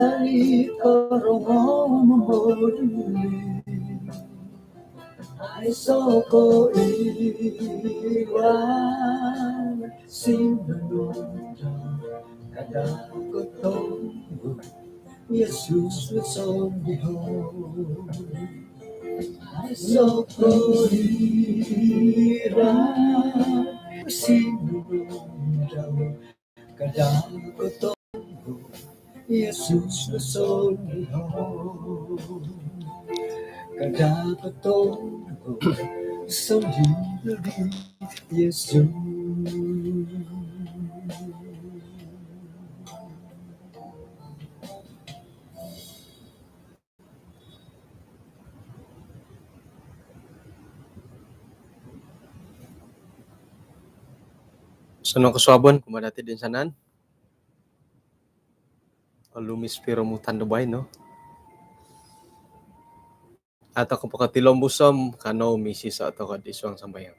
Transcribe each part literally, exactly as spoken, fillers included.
Ai soko ira sinunudau kada kotonggo Yesus songiho. Ai soko ira sinunudau kada kotonggo Yesus songiho. Kada kotonggo songiho di Yesus. Osonong kosuabon kumaa dati toinsanan. Olumis piromutan do baino. Atau ko pokotilombus om kanou misiso' toko' id suang sambayang.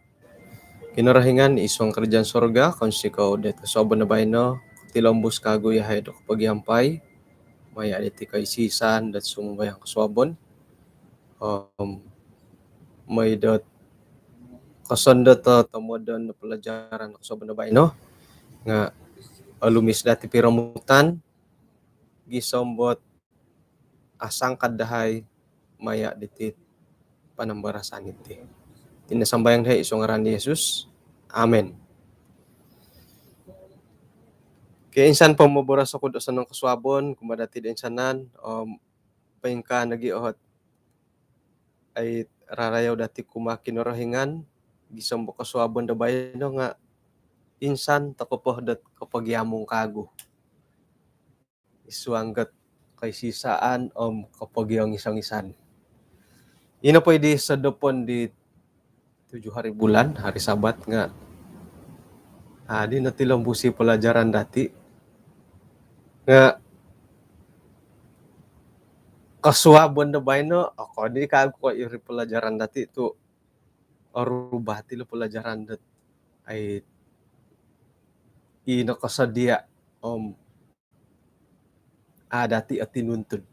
Kinorohingan id suang kerajaan sorga, kounsikou dot kosuabon do baino, tilombus kagu iyahai do kopogiampai maya' diti koisisan dot sumambayang kosuabon. Om moi dot kosondot tomodon do pelajaran kosuabon do baino nga' olumis dati piromutan gisom dot asangkad dahai maya' diti panambarasan iti. Iti no sambayang dahai id suang ngaran Yesus. Amin. Okey, insan po moboros oku do osonong kosuabon kumaa dati toinsanan, om poingkaa nogi' ohot ai rarayou dati kumaa Kinorohingan gisom do kosuabon do baino nga' insan toko' po dot kopogiamung kagu id suang dot koisisaan om kopogiongis-ongisan. Ino po i di sodopon di tujuh hari bulan, hari Sabat nga' adi no tilombusi pelajaran dati. Nga' kosuabon do baino, okon i kagu ko' iri pelajaran dati tu' orubah ti lo pelajaran dot ai ino kosodia' om a' dati' ati nuntun.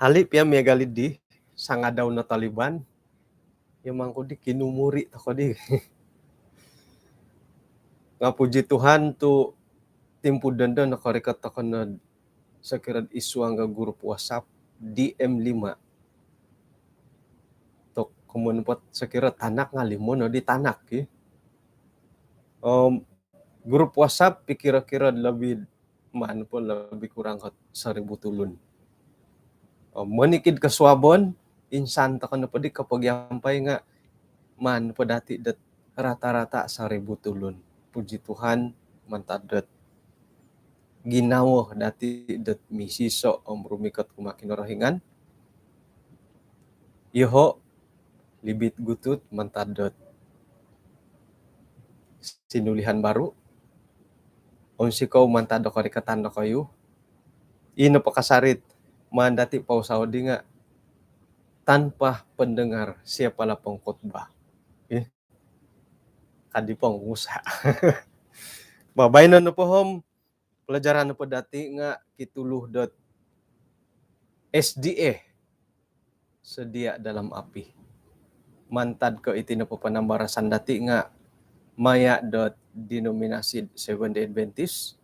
Hali' pia miagal di sangadau no taliban, iyo mangku di kinumuri' toko' di. Nga' puji Tuhan tu' timpu dondo nokorikot toko' no sokiro id suang grup WhatsApp D M lima. Tu' komoyon po sokiro tanak nga' limo no di tanak ki. Om grup WhatsApp pikiro-kiro lebih maan po lebih kurang ko' seribu tulun. Om monikid kosuabon, insan toko' nopo di kopogiampai nga' maan po dati' dot rata-rata seribu tulun. Puji Tuhan, mantad dot ginawo dati' dot misiso' om rumikot kumaa Kinorohingan. Iyoho' Libit Gutut mantad dot sinulihan baru. Ounsikou mantad do korikotan dokoyu. Ino po kasari maan dati' pousao di nga' tanpa pendengar siapalah pengkhotbah. Eh, kadi pongusaha. Babaino nopo om pelajaran nopo dati' nga' kitulu dot S D A, sedia dalam api. Mantad ko' iti nopo panambarasan dati' nga' maya' dot denominasi Seventh Day Adventist.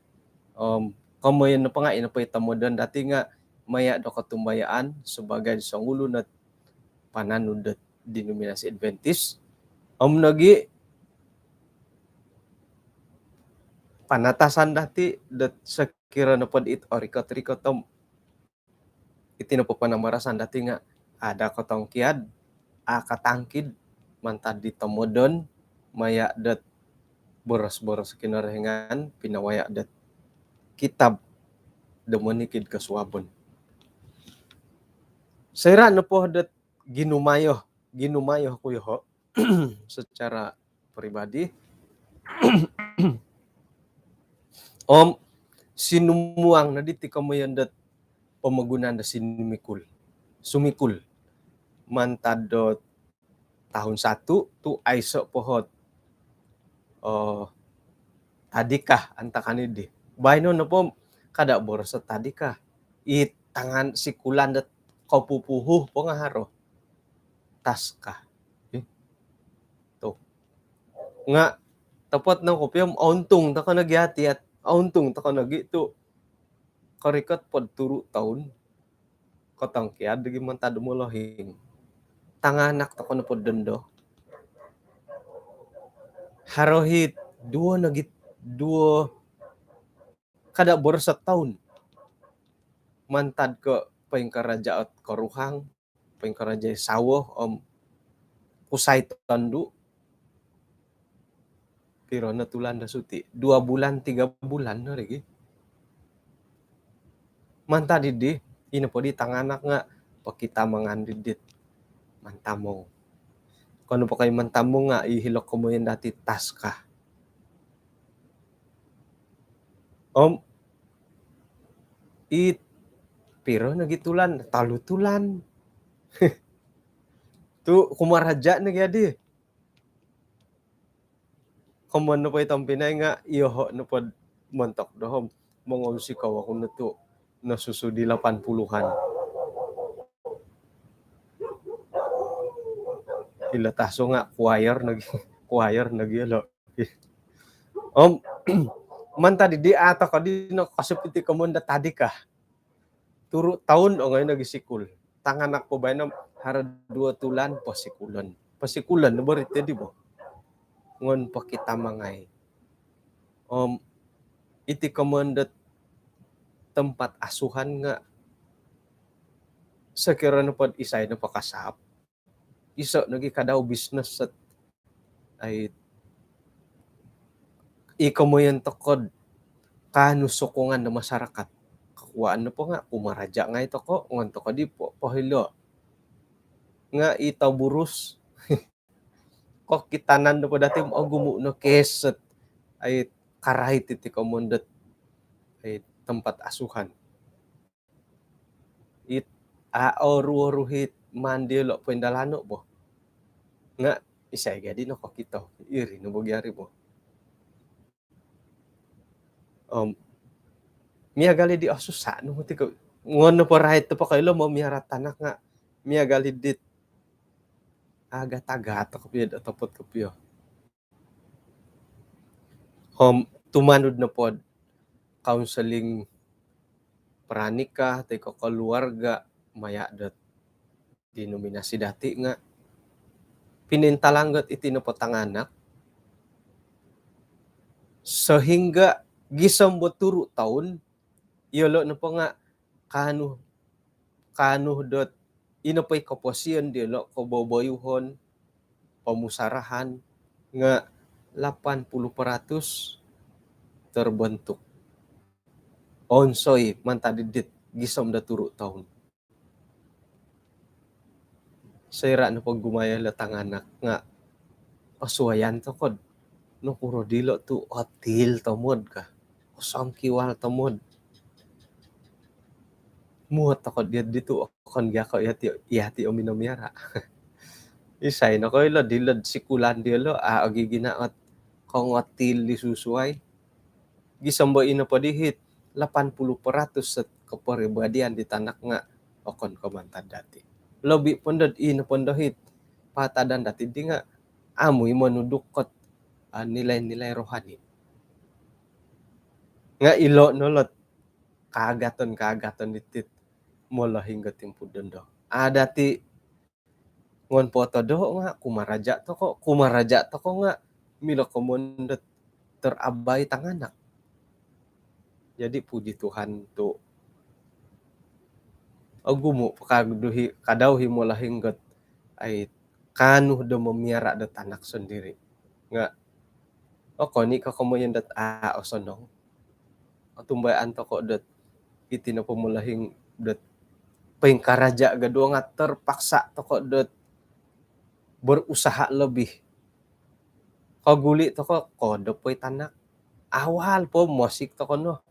Om komoyon nopo nga' ino po i tomodon dati' nga' maya' do kotumbayaan sebagai songulun ot pananud dot denominasi Adventist. Om nogi' panatasan dati' dot sokiro nopo dit orikot-rikot om iti nopo panambarasan dati' nga' ada kotongkiad, a' katangkid mantad di tomodon maya' dot boros-boros Kinorohingan pinowaya' dot kitab do monikid kosuabon. Soira' nopo dot ginumayo, ginumayo ku iyoho' secara peribadi. Om sinumuang nodi ti komoyon dot pomogunan do sinumikul. Sumikul. Mantad dot tahun satu tu' aiso' po ot, eh, tadika antakan di. Baino nopo Kada boroso tadi ka. I tangan sikulan dot kopupuhu po nga haro. Tas ka. Eh, tu. Nga topot no kopio om auntung toko nogi ati at auntung toko nogi tu korikot pod turu toun. Kotongkiad lagi mantad molohing. Tanganak toko nopo dondo. Haro hit duo nogi duo kada boroso toun. Mantad ko poingkaraja ot koruhang, poingkaraja sawo om kusai tondu. Piro no tulan do suti? Dua bulan, tiga bulan no lagi. Mantad didi, ino po di tanganak nga pokitamangan didit mantamong. Kono pakai mantamong nga i hilo komoyon dati tas ka. Om it piro nogi tulan? Tolu tulan. Tu kumaraja nogi adi. Komoyon nopo i tompinai nga iyoho nopo montok doho om mongounsik oku no tu nosusu di lapan puluhan. Ilo tasu nga kuair nogi, kuair nogi lo. Om mantad didi ato kodi no kosupiti komoyon do tadi ka. Turu toun ongoi nogi sikul. Tanganak po baino haro duo tulan posikulon. Posikulon no bori tadi bo. Ngon pokitamangai. Om iti komoyon dot tempat asuhan nga sokiro nopo isai nopo kasap iso nogi kadau bisnes set ai i komoyon toko do kaanu sokongan do masyarakat. Kakuaan nopo nga kumaraja ngai toko ngon toko di po, pohilo nga i tau burus. Kokitanan nopo dati ogumu no keset ai karait iti komoyon dot ai tempat asuhan. It a oru-oru hit maan diolo poindalano bo. Nga isai gadi nokokito iri no bo giari bo. Om miagal di osusa no moti ko ngon no porait to pokoilo mo miara tanak nga miagal dit agat-agat kopio do topot kopio. Om tumanud nopo do kaunseling pranikah toi ko keluarga maya dot denominasi dati nga pinintalang dot iti nopo tanganak sehingga gisom bo turu toun iyolo nopo nga kaanu kaanu dot ino po i koposion diolo koboboyuhon pomusarahan nga lapan puluh peratus terbentuk. Onsoi mantad didit gisom do turu toun. Soira nopo gumayo lo tanganak nga osuayan toko do nokuro dilo tu otil tomod ka. Osongkiwal tomod. Muot toko dia ditu okon gia ko iyati iyati omino miara. Isai nokoilo dilo sikulan diolo a ogi ginaot kongotil di susuai. Gisom bo ino po dihit lapan puluh peratus set kepribadian di tanak nga okon ko mantad dati. Lobi pondo ino pondo hit patadan dati di nga amu i monuduk kot ah, nilai-nilai rohani. Nga ilo no lot kaagaton-kaagaton ditit molohing go timpu dondo. Adati ngon po todo nga kumaraja toko, kumaraja toko nga milo komoyon dot terabai tanganak. Jadi puji Tuhan tu ogumu po kaduhi kadau hi molohing got ai kaanu do memiara do tanak sendiri. Nga okon i ko komoyon dot a osonong. Otumbayaan toko dot iti nopo molohing dot poingkaraja gadua nga terpaksa toko dot berusaha lebih. Koguli toko kodop poi tanak. Awal po mosik toko no.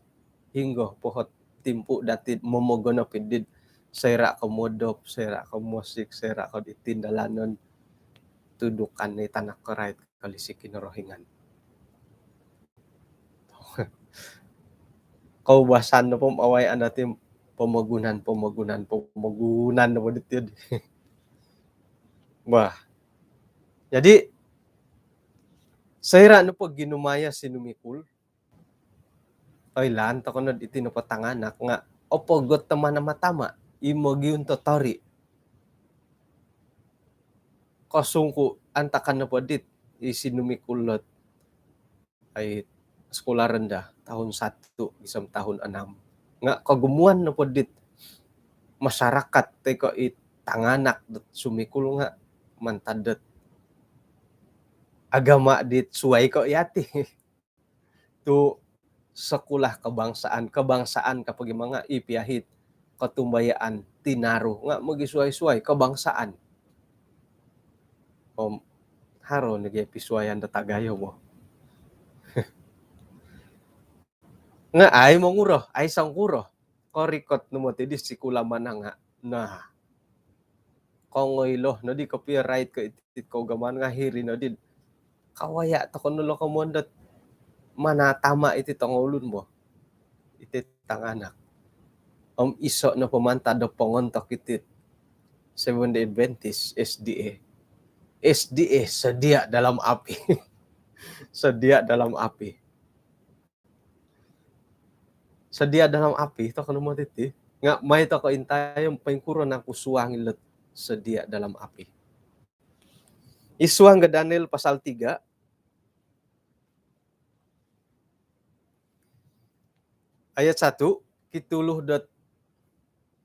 Hinggo pohot timpu dati momogonop idit soira ko modop, soira ko mosik, soira ko ditindalanon tudukan ni tanak korait kolisi Kinorohingan. koubasan nopo om awai anda ti pomogunan, pomogunan, pomogunan nopo diti. Bah. Jadi, soira' nopo ginumaya sinumikul, oilaan toko nod iti nopo tanganak nga' opogot do manama-tama, i mogiuntotori. Kosungku' antakan nopo dit i sinumikul dot ai sekolah rendah tahun satu gisom tahun enam. Nga' kogumuan nopo dit masyarakat toi ko' i tanganak dot sumikul nga' mantad dot agama dit suai ko' iyati. Tu' sekolah kebangsaan, kebangsaan ka pogi manga' i piahit kotumbayaan tinaru nga' mogisuai-suai kebangsaan. Om haro nogi pisuaian do tagayo bo. Nga' ai monguro, ai songkuro. Korikot no moti di sikul mananga'. Nah. Kongoi lo nodi kopio rait ko iti kougamaan nga' hiri nodi. Kawaya' toko no lo komoyon dot manatama' iti tongoulun bo. Iti tanganak. Om iso' nopo mantad do pongontok iti Seventh Day Adventist, S D A. S D A, sedia dalam api. Sedia dalam api. Sedia dalam api, toko no moti ti. Nga' mai toko intayo poingkuro nangku suang ilot sedia dalam api. I suang ga Daniel pasal tiga, ayat satu, kitulu dot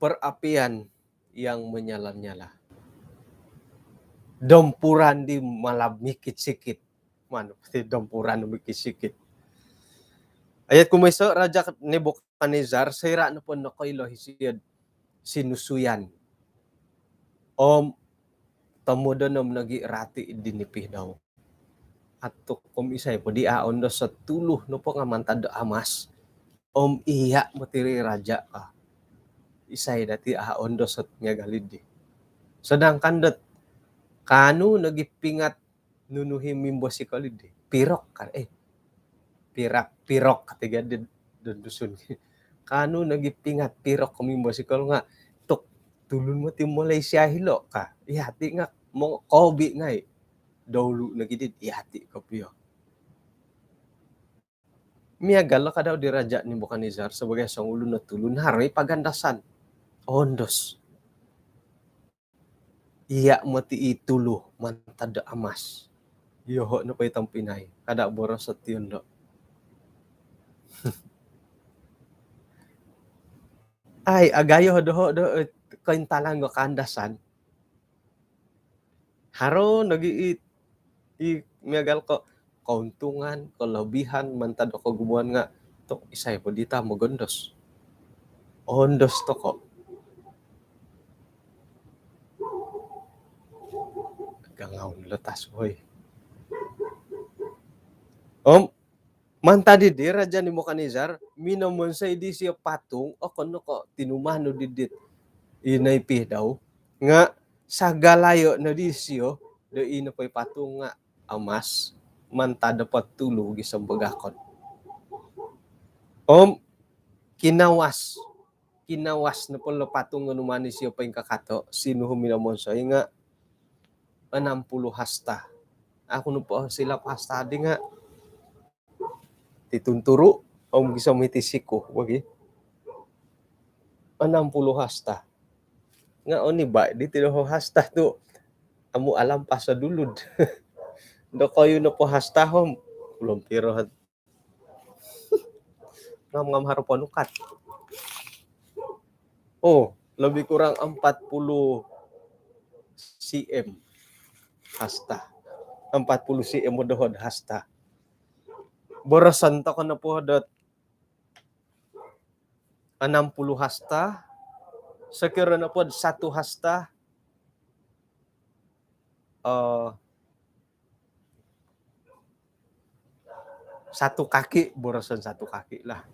perapian yang menyala-nyala. Dompuran di malab mikit-sikit. Manu, pasti dompuran mikit-sikit. Ayat kumoiso, Raja Nebukadnezar, soira' nopo nokoilo isio sinusuyan om tomodon om nogi rati di nipi dau. Atuk, om isai po di a' ondos ot tulu nopo nga mantad do amas. Om iya' moti ri raja' ka. Isai dati a' ondos ot miagal iddi. Sedangkan dot kaanu nogi pingat nunu i mimbosikol iddi. Pirok ka, eh. Pirak, pirok kati gia di don Dusun. Kaanu nogi pingat pirok ko mimbosikol nga, tuk, tulun moti Malaysia hilo' ka. Iyati nga' mongkobi ngai'. Dahulu nogi di iyati kopio. Miagal lo kadau di Raja' Nebukadnezar sebagai songulun o tulun haro i pagandasan. Ondos. Iya' moti i tulu mantad do amas. Iyoho' nopo i tompinai, kada' boros o tiondo'. Ai, agayo doho' do, eh, kointalang do kaandasan. Haro nogi i, i miagal ko keuntungan, kelebihan mantad do kogumuan nga, tok, isai po di ta mogondos. Ondos toko. Gangaun letas, boy. Om, mantad iddi Raja' Nebukadnezar minomonsoi disio patung, okon no ko tinumanud iddi ino i pih dau. Nga sagalayo' no disio do ino po i patung nga amas, mantad do potulu gisom bagakon. Om kinawas, kinawas nopo lo patung nga numaan isio poingkakato, sinuhu minomonsoi nga enam puluh hasta. Aku nopo silap hasta di nga titunturu om gisom iti siku bagi. Enam puluh hasta. Nga oni ba di tido hasta tu amu alampas o dulud. Dokoyu nopo hasta om, belum piro. Ngam-ngam haro ponukat. Oh, lebih kurang empat puluh cm hasta. Empat puluh cm doho hasta. Boroson toko nopo dot enam puluh hasta, sekiranya nopo satu hasta, eh, satu kaki, boroson satu kaki lah.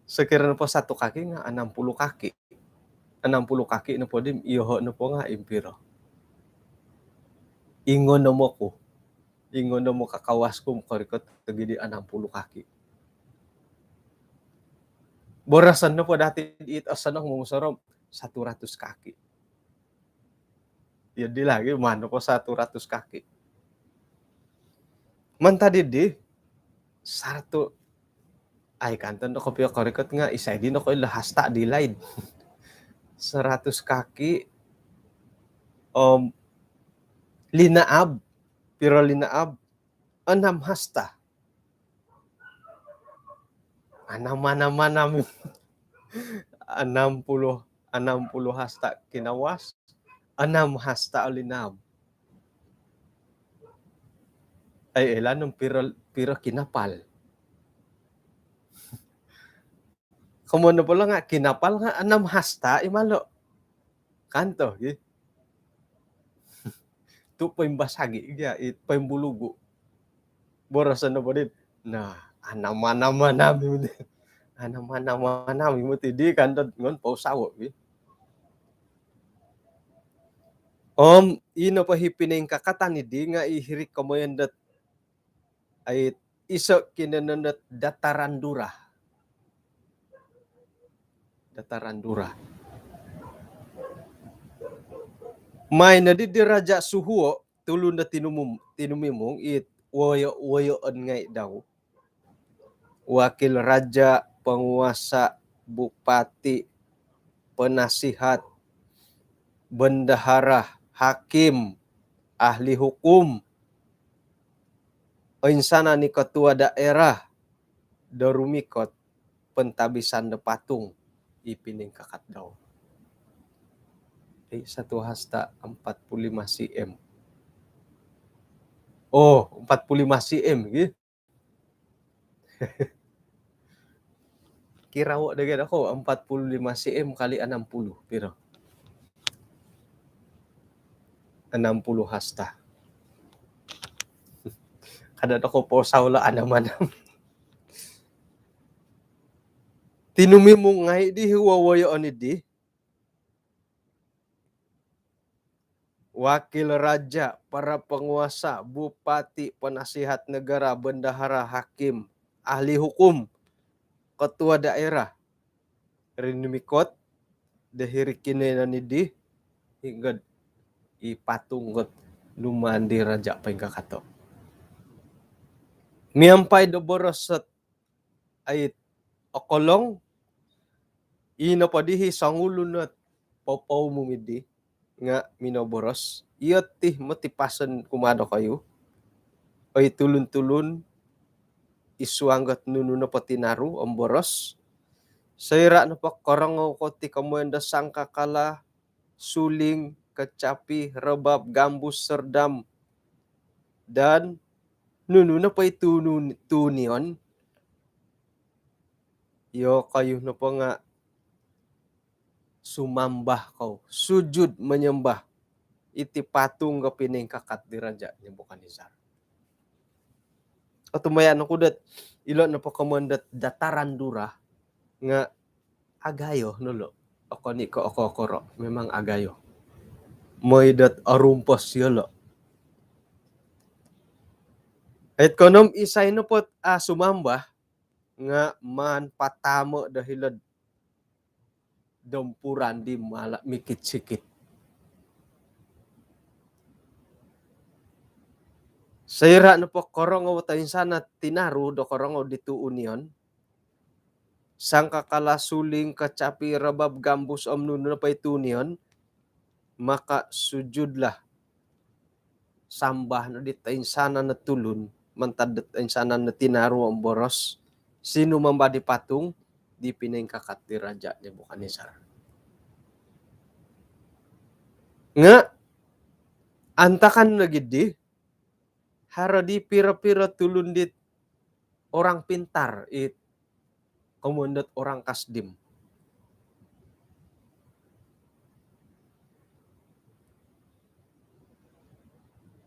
Sekiranya nopo satu kaki nga enam puluh kaki. Enam puluh kaki nopo di, iyoho' nopo nga impiro. Ingon nomo ku. Ingon nomo kakawas ku korikot togidi enam puluh kaki. Boroson nopo dati it osonong momusorou, satu ratus kaki. Iyo di lagi, maan nopo satu ratus kaki. Mantad di, saratu, ai, kanto no kopio korikot nga isai di nokoilo hasta di laid. Seratus kaki, om, linaab, piro linaab? Enam hasta. Anam, anam, anam. Enam puluh, enam puluh hasta kinawas, enam hasta linaab. Ai, elan piro, piro kinapal. Komoyon nopo lo nga kinapal nga enam hasta i malo. Kanto gi. Tu poimbasagi gia, i poimbulugu. Boroson nopo dit, nah, anam, anam, anam. Anam, anam, anam, imot di kanto ngon pousawo gi. Om, ino po i pinoingkakatan di nga i hiri komoyon dot, ai, iso kinoyonon dot dataran Dura. Dataran Dura. Mai nodi di Raja Suhuo, tulun do tinumum-, tinumimung, it woyo-woyoon ngai dau. Wakil raja, penguasa, bupati, penasihat, bendahara, hakim, ahli hukum, oinsanan i ketua daerah do rumikot pentabisan do patung i pinoingkakat dau. Eh, satu hasta empat puluh lima C M. Oh, empat puluh lima C M gi. Kirawo dagi doko, empat puluh lima C M kali enam puluh, piro? Enam puluh hasta. Kada doko posawo lo anam-anam. Tinumimung ngai di i wowoyoon di. Wakil raja, para penguasa, bupati, penasihat negara, bendahara, hakim, ahli hukum, ketua daerah, rinumikot do hiri kinoyonon di, hinggo i patung dot numaan di raja poingkakato. Miampai do boros dot, ai, okolong, ino po di i songulun dot popoumum di nga minoboros, iyo ti motipason kumaa dokoyu, oi tulun-tulun, id suang dot nunu nopo tinaru om boros. Soira nopo korongou kou ti komoyon do sangkakala, suling, kecapi, rebab, gambus, serdam, dan nunu nopo i tunu-, tuunion, iyokoyu nopo nga sumambah kou, sujud menyembah iti patung do pinoingkakat di Raja Nebukadnezar. Otumbayaan oku dot ilo nopo komoyon dot dataran Dura nga agayo no lo. Okon i ko okokoro, memang agayo. Mooi dot orumpos yolo. Ait konom isai nopo dot, ah, sumambah nga maan patamo do hilo'd dompuran di mala mikit-sikit. Soira nopo korongou toinsanan tinaru do korongou di tuunion, sangkakala, suling, kecapi, rebab, gambus om nunu nopo i tuunion, maka sujudlah, sambah no di toinsanan no tulun, mantad di toinsanan no tinaru om boros, sinumambah di patung di pinoingkakat di Raja Nebukadnezar. Nga antakan nogi di, haro di piro-piro tulun dit orang pintar, it komoyon dot orang Kasdim.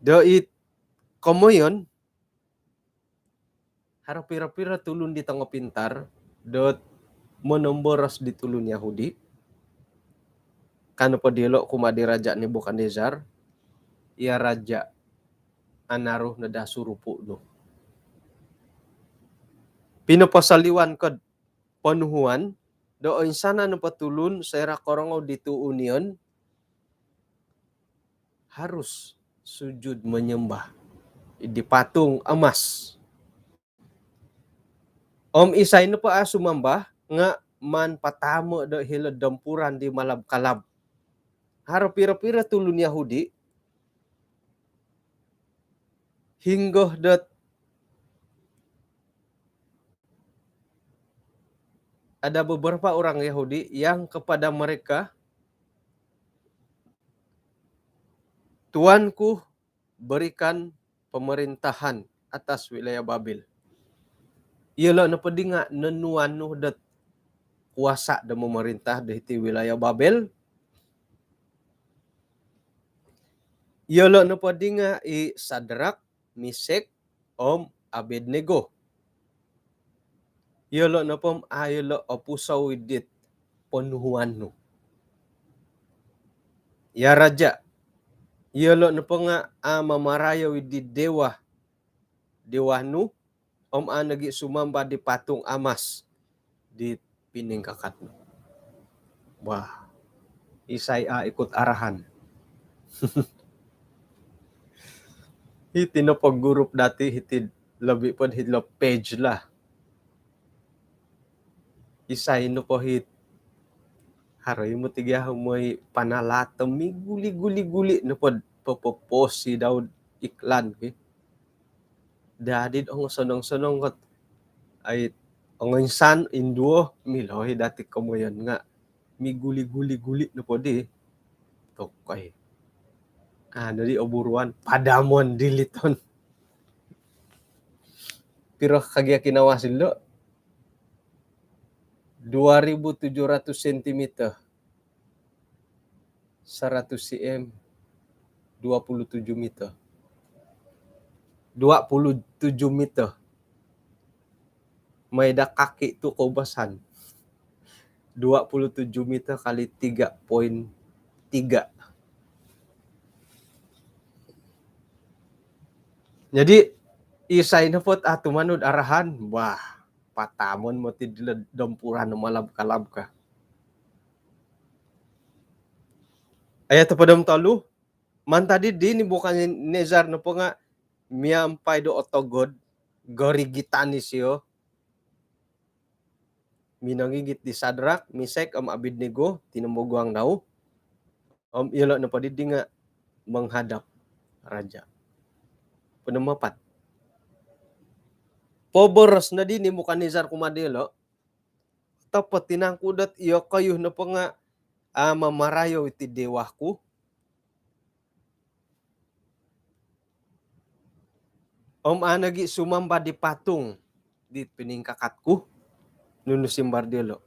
Do it komoyon, haro piro-piro tulun di tongo pintar dot monomboros di tulun Yahudi. Ka nopo diolo kumaa di Raja Nebukadnezar, "Ya Raja, anaru no daa surupu nu. Pinoposoliwan ko'd ponuhuan, do oinsanan nopo tulun soira korongou di tuunion harus sujud menyembah di patung emas. Om isai nopo a sumambah nga maan patamo do hilo'd dompuran di malab-kalab. Haro piro-piro tulun Yahudi hinggo dot ada beberapa orang Yahudi yang kepada mereka, "Tuanku, berikan pemerintahan atas wilayah Babel." Iyolo nopo di nga nonuan nu dot kuasa do memerintah do hiti wilayah Babel. Iyolo nopo di nga i Sadrak, Misek om Abednego. Iyolo nopo om a iyolo opusou idit ponuhuan nu. Ya raja, iyolo nopo nga a mamarayou idit dewa, dewa nu, om a nogi sumambah di patung amas di piningkakat nu. Wah, isai a ikut arahan. Hiti nopo grup dati hiti, lobi po hilo page lah. Isai nopo hiti haro i mutiga moi panalato miguli-guli-guli nopo popoposi Daud iklan ki. Dadi ongosonong-sonong kot ai ongoinsan induo milo i dati komoyon nga miguli-guli-guli nopo di tokoi. Ah, dadi oburuan padamon diliton. Piro kagia kinawas ilo? Dua ribu tujuh ratus sentimeter. Seratus cm, dua puluh tujuh meter. Dua puluh tujuh meter. Mai da kaki tu koubasan. Dua puluh tujuh meter kali tiga poin tiga. Jadi isai nopo ot tumanud arahan, wah, patamon moti dilo dompuran malab-kalab ka. Ayat topod om tolu, mantad di Nebukadnezar nopo nga miampai do otogod, gorigitan isio, minongigit di Sadrak, Misek om Abednego, tinomboguang dau. Om iyolo nopo di nga menghadap raja. Ponomapat. Poboros no di Nebukadnezar kumaa diyolo, "Otopot inangku dot iyokoyu nopo nga a mamarayou iti dewa ku om a nogi sumambah di patung di piningkakat ku?" Nunu simbar diyolo?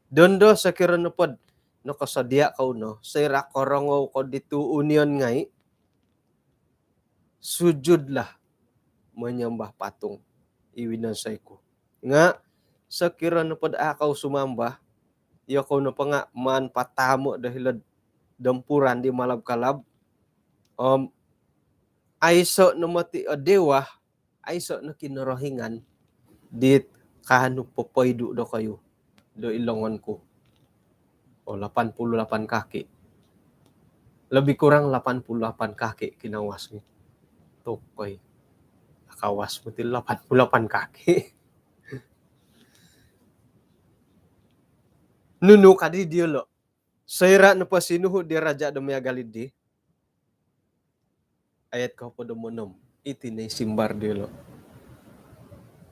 "Dondo, sokiro nopod nokosodia kou no, soira korongou ko di tuunion ngai, sujudlah menyembah patung i winonsoi ku. Nga sokiro nopod a kou sumambah, iyokou nopo nga maan patamo do hilo'd dompuran di malab-kalab, om aiso no moti o dewa, aiso no Kinorohingan dit kaanu popoidu dokoyu do id longon ku." Oh, lapan puluh lapan kaki. Lebih kurang lapan puluh lapan kaki kinawas ni. Tokoi. Kawas moti lapan puluh lapan kaki. Nunu ka di diyolo? Soira nopo sinuhu di raja do miagal di, ayat kohopod om onom, iti no i simbar diyolo.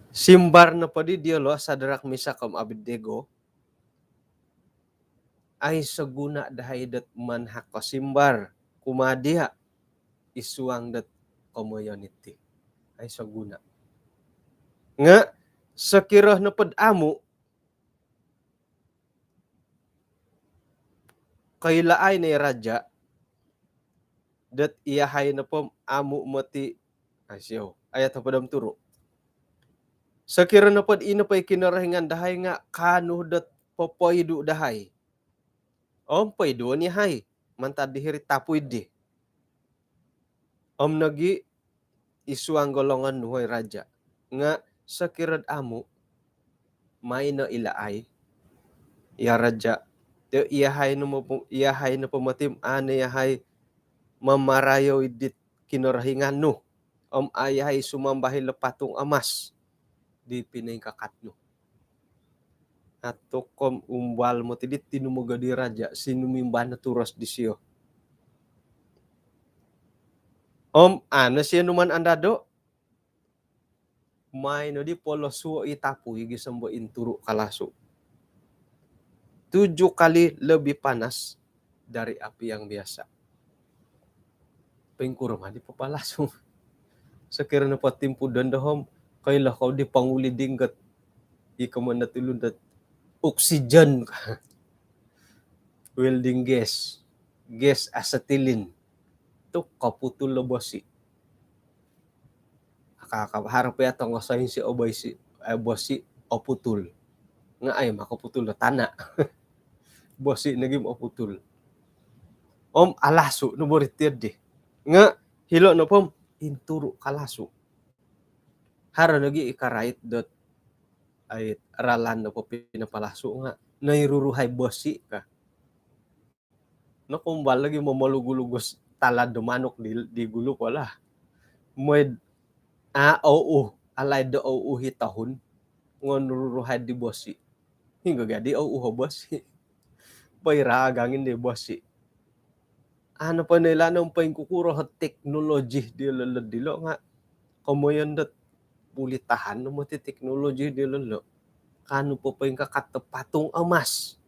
Simbar nopo di diyolo, Sadrak, Misak om Abednego, aiso guno dahai dot manahak kosimbar kumaa dia id suang dot komoyon iti. Aiso guno. Nga sokiro nopod amu, koilaai no i raja dot iyahai nopo amu moti, ah, siou. Ayat hopod om turu. Sokiro nopod i nopo i Kinorohingan dahai nga kaanu dot popoidu dahai, om poiduon iyahai mantad di hiri tapui di. Om nogi id suang do longon nu, oi raja. Nga sokiro'd amu, maai no ilaai Iya raja', iyahai no, iyahai no pomotim, a' no iyahai mamarayou id dit Kinorohingan nu, om a' iyahai sumambah ilo patung amas di pinoingkakat nu. Atuk, om umbal moti dit tinumogod i raja', sinumimbar no turos disio. Om a' no sio numaan andado', mai noddi polosuo' i tapui gisom do inturu' kalasu'. Tujuh kali lebih panas dari api yang biasa. Poingkuro ma di papalasu'? Sokiro nopo timpu dondo om koilo kou di ponguli dinggot, i komoyon dot tulun dot oksigen, welding gas, gas acetylene, tu' koputul o bosi'. Aka-, aka-, haro po iya tongo sainsi o bosi', eh, bosi' oputul. Nga' ai ma koputul o tana'. Bosi' nogi om oputul. Om alasu' no bo ri tiyo'ddi. Nga' hilo' nopo om inturu' kalasu'. Haro nogi i karait dot, ai, ralan nopo pinapalasu' nga' noiruruhai bosi' ka. Nokumbal lagi momolugu-lugus talad do manuk di, di gulu po lah. Moi'd a' ouh, alaid do ouh i tohun, nga' onururuhai di bosi'. Hinggo gaddi ouh o bosi'? Poiraagang indi bosi'. A' nopo noilaan om poingkukuro o teknologi diyolo' dilo' nga' komoyon dot buli tahan no moti teknologi diyolo'. Kaanu popoingkakat do patung amas.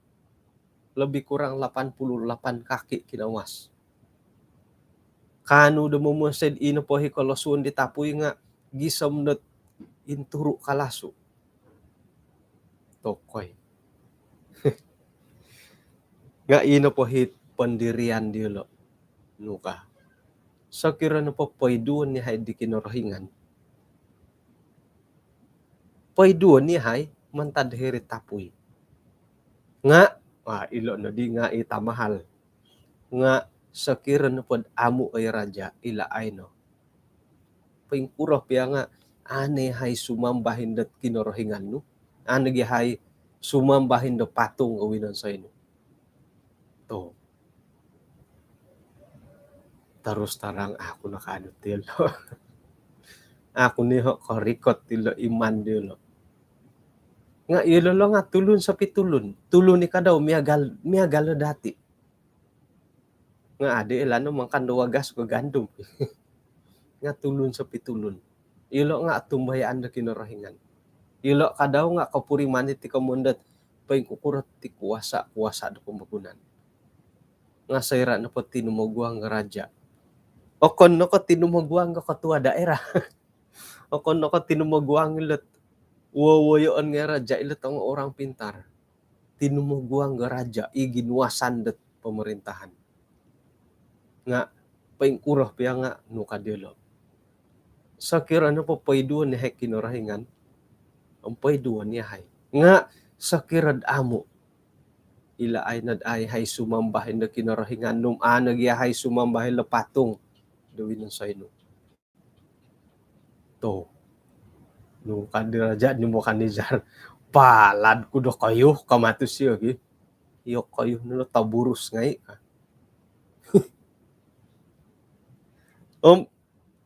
Lebih kurang lapan puluh lapan kaki kinawas. Kaanu do momonsoi'd ino po i kolosuon di tapui nga' gisom dot inturu' kalasu'. Tokoi. Nga' ino po i pendirian diyolo'. Nu ka. Sokiro nopo poiduon iyahai di Kinorohingan, poiduon iyahai mantad hiri'd tapui. Nga', ah, ilo' noddi nga' i tamahal. Nga' sokiro nopod amu', oi raja', ilo' ai no. Poingkuro pia nga' a' no iyahai sumambah indo kinorohingan nu, a' nogi iyahai sumambah indo patung o winonsoi nu. Tu'. Terus terang, aku nakaanu tilo'. Aku niho' korikot tilo' iman dilo'. Nga' iyolo' lo nga' tulun sopi tulun. Tulun i kadau miagal, miagal no dati'. Nga' adi' ilo' no mangakan do wagas ko gandum. Nga' tulun sopi tulun. Iyolo' nga' otumbayaan do Kinorohingan. Iyolo' kadau nga' kopuriman iti komoyon dot poingkukuro ti kuasa, kuasa do pomogunan. Nga' soira' nopo tinumoguang o raja', okon no ko' tinumoguang o ketua daerah. Okon no ko' tinumoguang ilo't wowoyoon ngai' raja' ilo't tongo orang pintar. Tinumoguang o raja' i ginuasan dot pemerintahan. Nga' poingkuro pia nga' nu ka dilo'. Sokiro nopo poiduon iyahai Kinorohingan, om poiduon iyahai. Nga' sokiro'd amu', ilo' ai nod a' iyahai sumambah indo kinorohingan nu om a' nogi iyahai sumambah ilo' patung do winonsoi nu. Tu'. Nu ka di raja' Nebukadnezar, palad ku dokoyu, ka matu sio gi. Iyokoyu no taburus ngai' ka. Om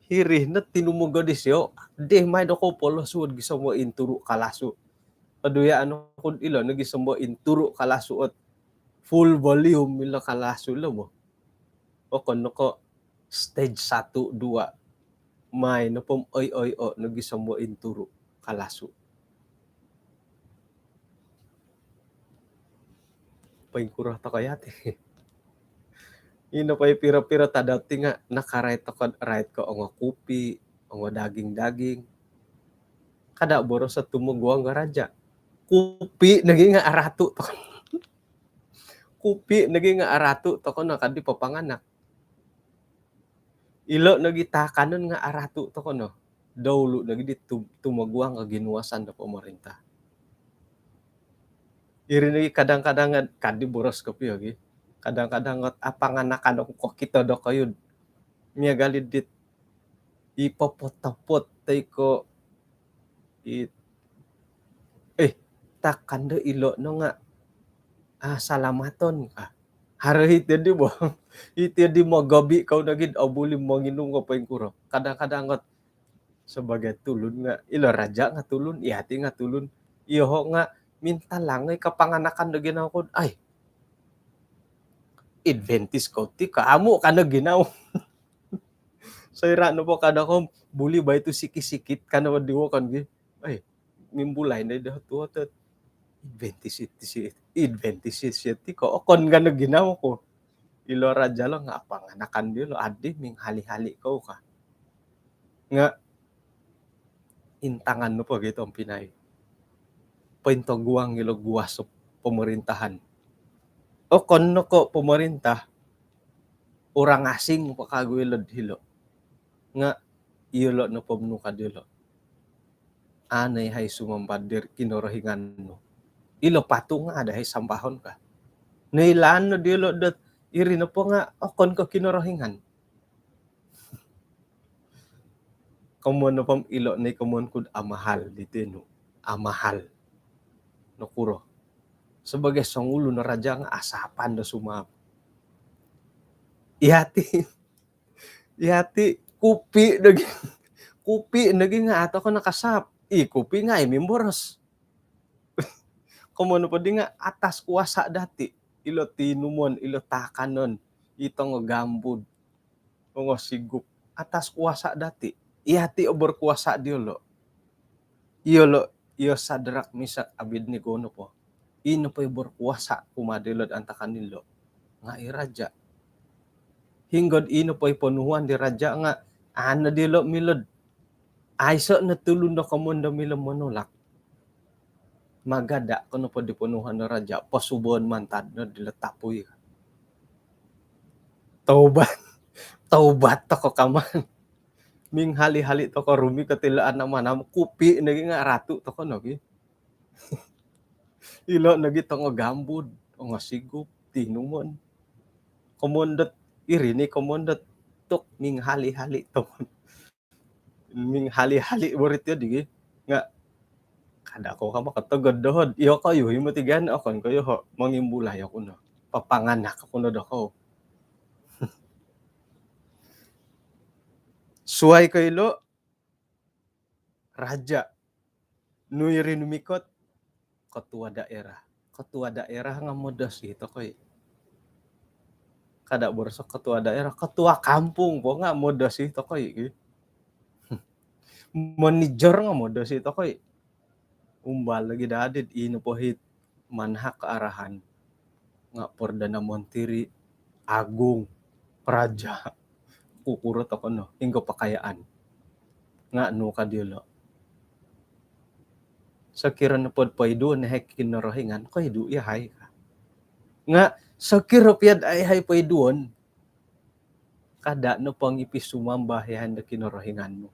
hiri no tinumogod isio, dii mai dokou polosuo'd gisom do inturu' kalasu'. Kaduyaan oku'd ilo' no gisom do inturu' kalasu' ot full volume ilo' kalasu' lo bo. Okon no ko' stage satu, dua. Mai nopo om oi-oi-o' no gisom do inturu' kalasu'. Poingkuro toko' yati'. Ino po i piro-piro tadau ti nga' nakarait toko', rait ko' ongo kupi', ongo daging-daging. Kada' boros o tumoguang o raja'. Kupi' nogi nga' aratu' toko'. Kupi' nogi nga' aratu' toko' no kaddi papanganak. Ilo' nogi taakanon nga' aratu' toko' no. Doulu' nogi di tu-, tumoguang o ginuasan do pomorintah. Iri nogi kadang-kadang kaddi boros kopio gi. Kadang-kadang ot apanganakan oku kokito dokoyu'd miagal i dit i popot-topot toi ko' i, eh, takan do ilo' no nga' ah, salamaton ka. Haro hiti di bo. Hiti di mogobi kau nogi, obuli monginum ko poingkuro. Kadang-kadang kot sebagai tulun nga, ilo raja nga tulun, iyati nga tulun. Iyoho nga mintalang i kapanganakan do ginawo ku. Ai, Adventist kau ti ka, amu ka no ginawo. Soira nopo kada ko, buli bai tu sikit-sikit ka no di wokon gi. Ai, mimbulai no do tuo tu Adventist iti si, Adventist iti ko, okon ka no ginawo ku. Ilo raja lo nga apanganakan diolo, adi minghali-hali kau ka. Nga intangan nopo gi tompinai, pointoguang ilo guas pemerintahan. Okon no ko pemerintah, orang asing po kagu ilo dilo. Nga iyolo nopo manu ka diolo, anai hai sumamba di Kinorohingan nu. Ilo patung nga ada hai sambahon ka. Noilaan no diolo dot iri nopo nga okon ko Kinorohingan. Komoyon nopo om ilo ni komoyon ku do amahal di tinu. Amahal. Nokuro? Sebagai songulun raja nga asapan do sumap. Iyati, iyati kupi nogi. Kupi nogi nga ato ko nakasap. I kupi nga i mimboros. Komoyon nopo di nga atas kuasa dati. Ilo tinumon, ilo takanon, i tongo gambud, tongo sigup, atas kuasa dati. Iyati o berkuasa diolo. Iyolo, iyo Sadrak, Misak, Abednego nopo, i nopo i berkuasa kumaa diolo antakan ilo nga i raja. Hinggod i nopo i ponuhuan di raja nga ano diolo milo do, aiso no tulun do komoyon do milo monolak. Magada ko nopo di ponuhuan do raja, posuboon mantad no dilo tapui. Taubat. Taubat toko kaman. Minghali-hali toko rumikot ilo anam-anam, kupi nogi nga ratu toko nogi. Ilo nogi tongo gambud, tongo sigup, tinumon. Komoyon dot iri ni komoyon dot tu minghali-hali tomon. Minghali-hali bo ri tio di gi. Nga kada ko kama katagad doho do iyokoyu i moti gan, okon ko iyoho mongimbulai oku no. Papanganak oku no doho. Suai ko ilo, raja. Nunu iri rumikot? Ketua daerah. Ketua daerah nga modosi toko i. Kada boroso ketua daerah, ketua kampung po nga modosi toko i. Manager nga modosi toko i. Umbal lagi dadi, i nopo it manahak arahan nga Perdana Menteri, Agung, Raja, kukuro toko no, hinggo pakayaan. Nga nu ka diolo, sokiro nopo do poiduon yahai Kinorohingan, koidu yahai ka. Nga sokiro pia do ai yahai poiduon, kada nopo ngipis sumamba yahai do Kinorohingan nu.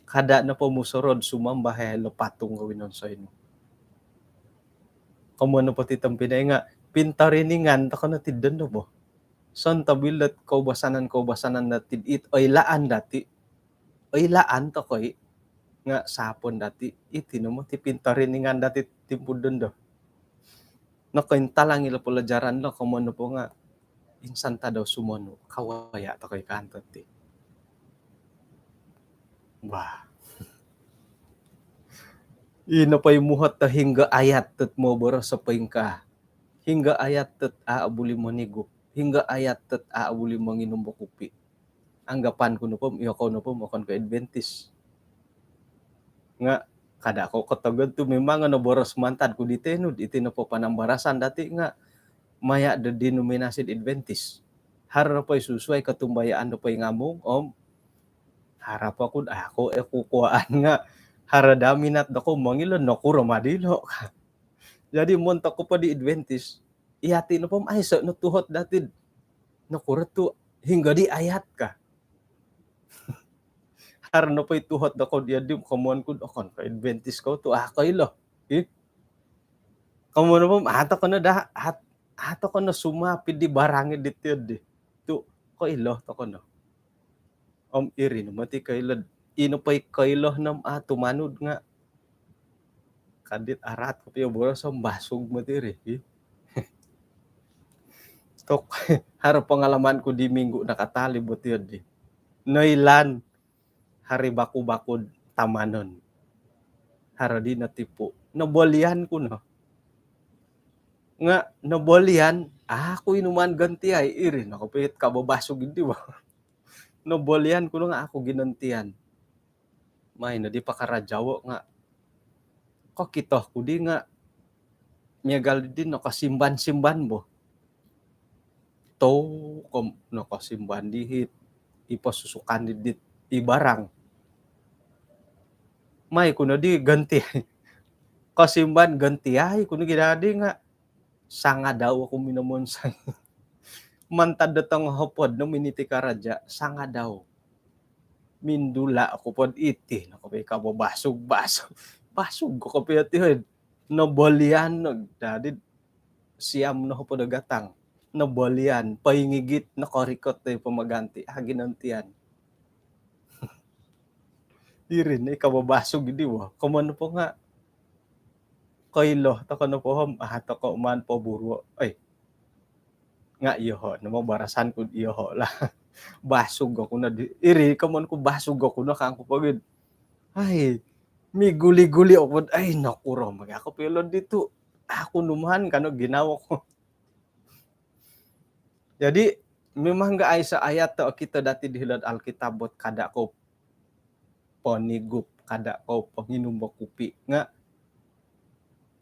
Kada nopo musorou do sumamba yahai lo patung ko winonsoi nu. Komoyon nopo ti tompinai nga pintoriningan toko no ti dondo bo. Sontob ilo koubasanan-koubasanan dati dit oilaan dati. Oilaan toko i nga sapon dati, iti no moti pintoriningan dati timpu dondo. Nokointalang ilo pelajaran lo, komoyon nopo nga insan tadau sumonu, kawaya toko i kanto ti. Wah. I nopo i muhot do hinggo ayat dot moboros o poingkaa. Hinggo ayat dot a buli monigup. Hinggo ayat dot a buli monginum bo kupi. Anggapan ku nopo om, iyokou nopo om okon ko Adventist. Nga kada ko katagad tu memang no boros mantad ku di tinu, iti nopo panambarasan dati nga maya do denominasi Adventist. Haro nopo i susuai kotumbayaan do poingamung om, harap oku do aku e kukuaan nga haro do minat dokou mongilo, nokuro ma dilo. Jadi montok ko po di Adventist, iyati nopo om aiso no tuhot dati do nokuro tu hinggo di ayat ka. Haro nopo i tuhot dokou dia di, komoyon ku do okon ko Adventist kou tu, a koilo. Ih. Komoyon nopo om ato kono da, at-, ato kono sumapid di barang i di tio di. Tu koilo toko no. Om iri no moti koilo, i nopo i koilo no om a tumanud nga kadit araat kopio boros om basug moti iri. Ih. Tok, haro pengalaman ku di minggu nakatalib bo tiyo di. Noilaan hari baku-baku tamanon. Haro di notipu. Nobolian ku no. Nga nobolian, aku inuman gantiai, iri no kopio kababasug di bo. Nobolian ku no nga aku ginantian. Mai no di pakaraja wo nga kokito ku di nga miagal di nokosimban-simban bo. Tou kom nokosimban di hiti, i posusukan di dit i barang. Mai ku no di ganti. Kosimban gantiai ku no gi dadi nga sangadau aku minomonsoi. Mantad do tongohopod no miniti karaja, sangadau. Mindula aku pod iti no kopio kababasug-basug. Basug ko kopio ti, hoi. Nobolian no dadi, siam nohopod o gatang. Nobolian, poingigit, nokorikot do i pamaganti, ah, ginantian. Iri no i kababasug di bo. Komoyon po nga koilo toko no po om, ah, toko maan poburuo. Oi. Nga iyoho no mo barasan ku iyoho lah. Basug aku no di, iri komoyon ku basug aku no kangku po gid. Ai, miguli-guli aku, ai, nokuro magi aku pilo ditu. Aku numan kano ginawo ku. Jadi memang ga aiso ayat tu okito dati di hilo'd Alkitab bo kada kou ponigup, kada kou ponginum bo kupi. Nga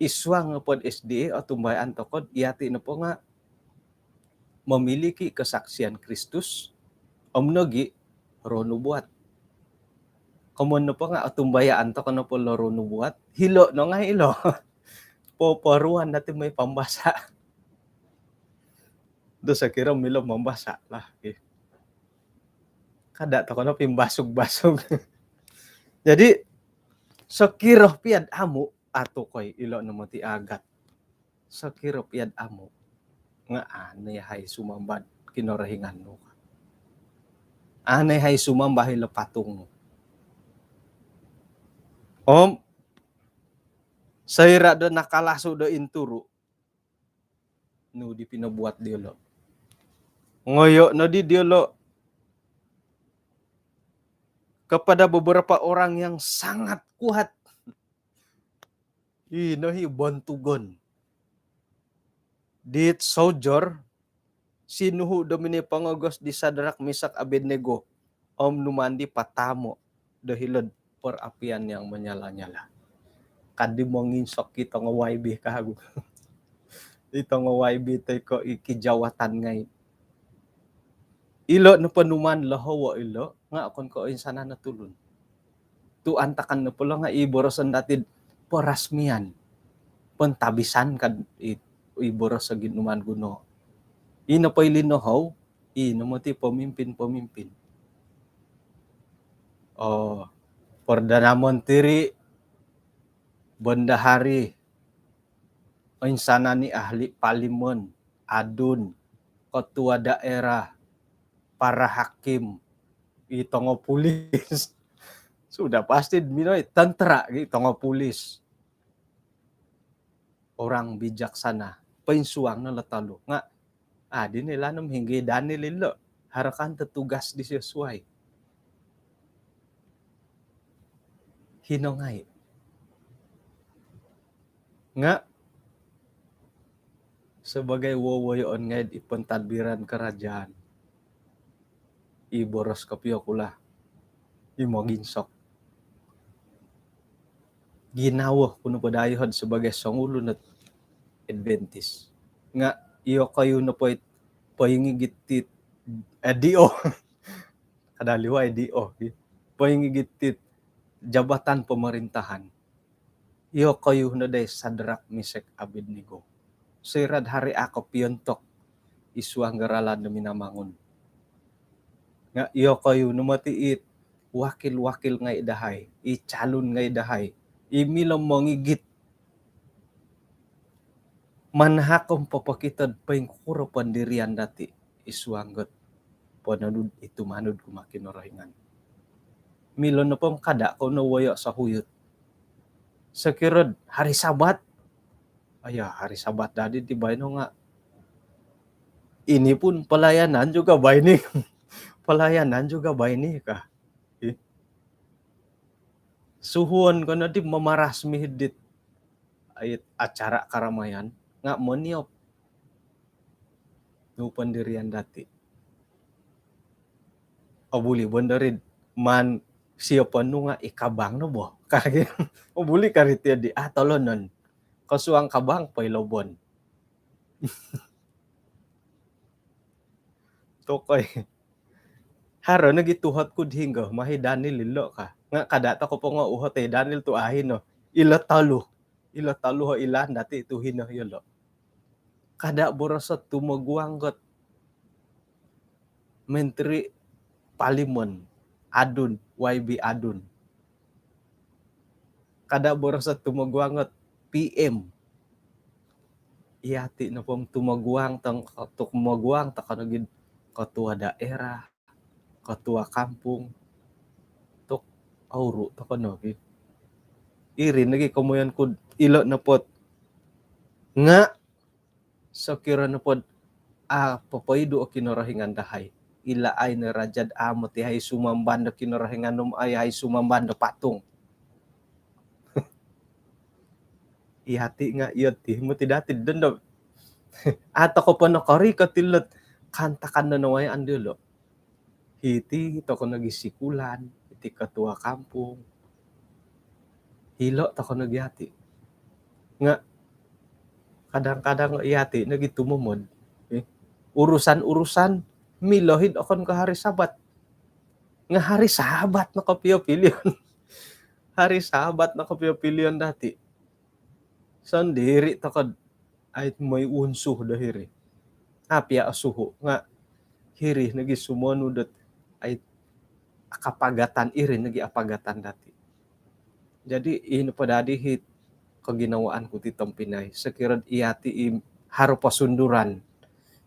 id suang nopo do S D A, otumbayaan toko do yati nopo nga memiliki kesaksian Kristus om nogi roh nubuat. Komoyon nopo nga otumbayaan toko nopo lo roh nubuat, hilo no ngai ilo. Poporuan dati mai pambasa. Do sokiro milo mambasa lah, okey. Kada toko no pimbasug-basug. Jadi sokiro pia do amu, atukoi, ilo no moti agat. Sokiro pia do amu nga, "Au no yahai sumamba do Kinorohingan nu. Au no yahai sumamba hilo patung nu." Om soira do nakalasu do inturu, nu di pinobuat diolo? Ngoyo no di diolo kepada beberapa orang yang sangat kuat. Ino i bontugon dit soldier, sinuhu do minipongogos di Sadrak, Mesak, Abednego om numaan di pataamo do hilo'd perapian yang menyala-nyala. Kadi monginsok i tongo Y B kagu. I tongo Y B toi ko i kijawatan ngai. Ilo nopo numaan lohowo ilo nga okon ko insanan o tulun. Tu antakan nopo lo nga i boroson dati do peresmian, pentahbisan ka, i, i boros sogi numaan guno. I nopo i linohou, i no moti pemimpin-pemimpin. Oh, Perdana Menteri, bendahari, insanan i ahli parlimen, ADUN, ketua daerah, para hakim, i tongo polis. Sudah pasti minoi tentera, i tongo polis. Orang bijaksana, poinsuang no lo tolu. Nga, ah, dino ilo nom hinonggo i Daniel ilo. Haro kanto tugas disio suai. Hino ngai. Nga sebagai wowoyoon ngai di pentadbiran kerajaan, i boros kopio ku lah, i moginsok. Ginawo ku nopo daa yoho do sebagai songulun ot Adventist. Nga iyokoyu nopo it poingigit dit, eh, D O. Kada liwai D O, ki. Poingigit dit jabatan pemerintahan. Iyokoyu no daa i Sadrak, Mesak, Abednego. Soira do haro i kopiontok id suang do ralan do Minamangun. Nga iyokoyu no moti it wakil-wakil ngai dahai, i calon ngai dahai, i milo mongigit. Manahak om popokito do poingkuro pendirian dati id suang dot pononud, i tumanud kumaa Kinorohingan. Milo nopo om kada kou no woyo sohuyut. Sokiro do hari Sabat, aya, hari Sabat dadi di baino nga Ini pun pelayanan juga bah ini. Pelayanan juga bah ini kah. Ih. Suhuon ko no di mamaras mi hidit ai acara karamayan nga moniop nu pendirian dati. Obuli bondorid man siopon nu nga ikabang no bo kagi. Obuli kari tio di ah tolonon kosuang kabang poilobon. Tokoi. Haro nogi tuhot ku di hinggo mahi Daniel ilo ka. Nga kada toko pongo uhot ai Daniel tu ahi no. Ilo tolu. Ilo tolu ho ilaan dati tu hino iyolo. Kada boroso tumoguang got Menteri Parlimen Adun, Y B Adun. Kada boroso tumoguang got P M. Iyati nopo tumoguang tong tumoguang toko nogi ketua daerah, ketua kampung. Tok auru toko nogi. Iri nogi komoyon ku ilo nopot nga sokiro nopod a popoidu o Kinorohingan dahai. Ila ai no rajad a moti hai sumamban do Kinorohingan om ai hai sumamban do patung. Iyati nga iyo ti moti dati dondo. Atau ko pono kori kotilot kantakan do nawayaan dilo. Hiti toko nogi sikulan, hiti ketua kampung. Hilo toko nogi ati. Nga kadang-kadang iyati nogi tumomod. Eh, urusan-urusan milohid okon ko hari Sabat. Nga hari Sabat no kopio pilion. Hari Sabat no kopio pilion dati. Sondiri toko ai moi unsuh do hiri. Apia osuhu nga hiri nogi sumonu dot ai kapagatan iri nogi apagatan dati. Jadi ino podadi hit koginawaan ku ti tompinai. Sokiro iyati i haro posunduran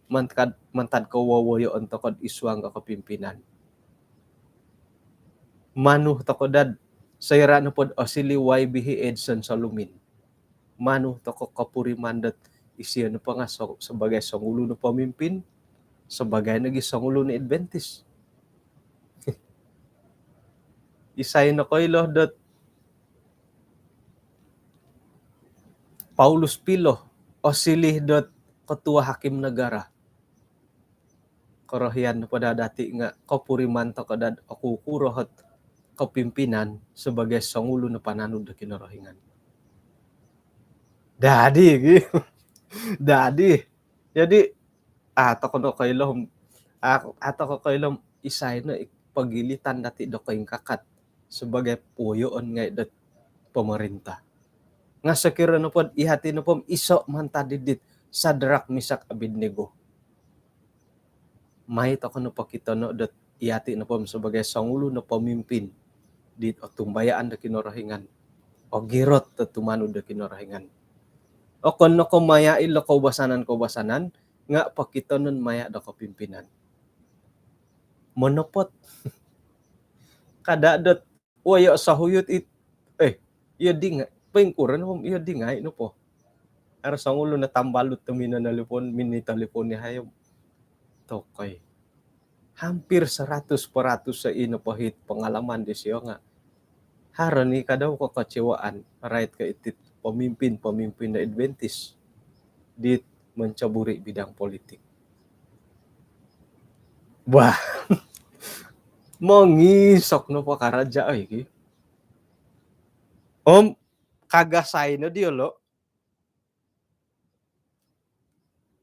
mantad mantad kowowoyoon tokod isuang ko kepimpinan. Manu toko dad soira nopod osili Y B hi Edson Solumin. Manu toko kopuriman dot isio nopo nga so, sebagai songulu no pemimpin, sebagai nogi songulu no Adventist. Isai nokoilo dot Paulus Pilo osili dot ketua hakim negara. Korohian nopo dati nga kopuriman toko dad oku kurohot kepimpinan sebagai songulu no pananud do Kinorohingan. Dadi gi. Dadi. Jadi atau kono koilo atau ko koilo isai no pagilitan dati do koingkakat sebagai poyoon ngai dot pemerintah. Nga sokiro nopo iyati nopo iso mantad didit Sadrak Misak Abednego. Mai toko nopo kito no dot iyati nopo sebagai songulu no pemimpin di otumbayaan do Kinorohingan. Ogirot do tumanud do Kinorohingan. Okon no ko maya ilo koubasanan-koubasanan nga pokitonon maya do kepimpinan. Monopot. Kada dot woyo sahuyut it eh iyo dinga pengkuran om iyo dingai nopo. Harus songulu na tambalut tu mino nelefon mini telefon ni hayo. Tokoi. Hampir seratus peratus sa ino pohit pengalaman di sio nga. Haro ni kadau kekecewaan rait ke itit pemimpin-pemimpin da Adventist di mencaburi bidang politik. Wah. Mongisok no pakaraja oi ki. Om kagasai no diolo.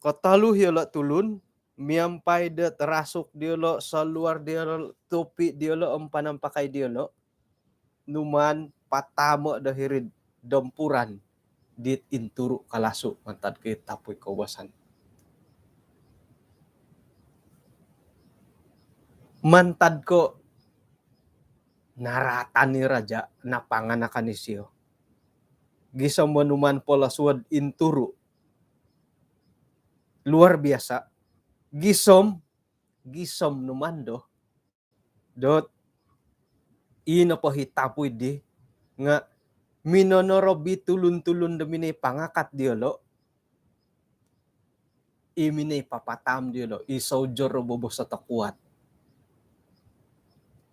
Kotolu hiolo tulun miampai do terasuk diolo, saluar diolo, topi diolo, om panampakai diolo. Numan patamo do hirid dompuran dit inturu kalasu mantad ke tapui koubasan. Mantad ko naratan ni raja napanganakan isio. Gisom monuman polos wod inturu. Luar biasa. Gisom, gisom numan do. Dot ino pohitapui di nga minonorobi tulun-tulun do minoi pangakat diolo. i minoi papataam diyolo', i soldier o bobos o tokuat.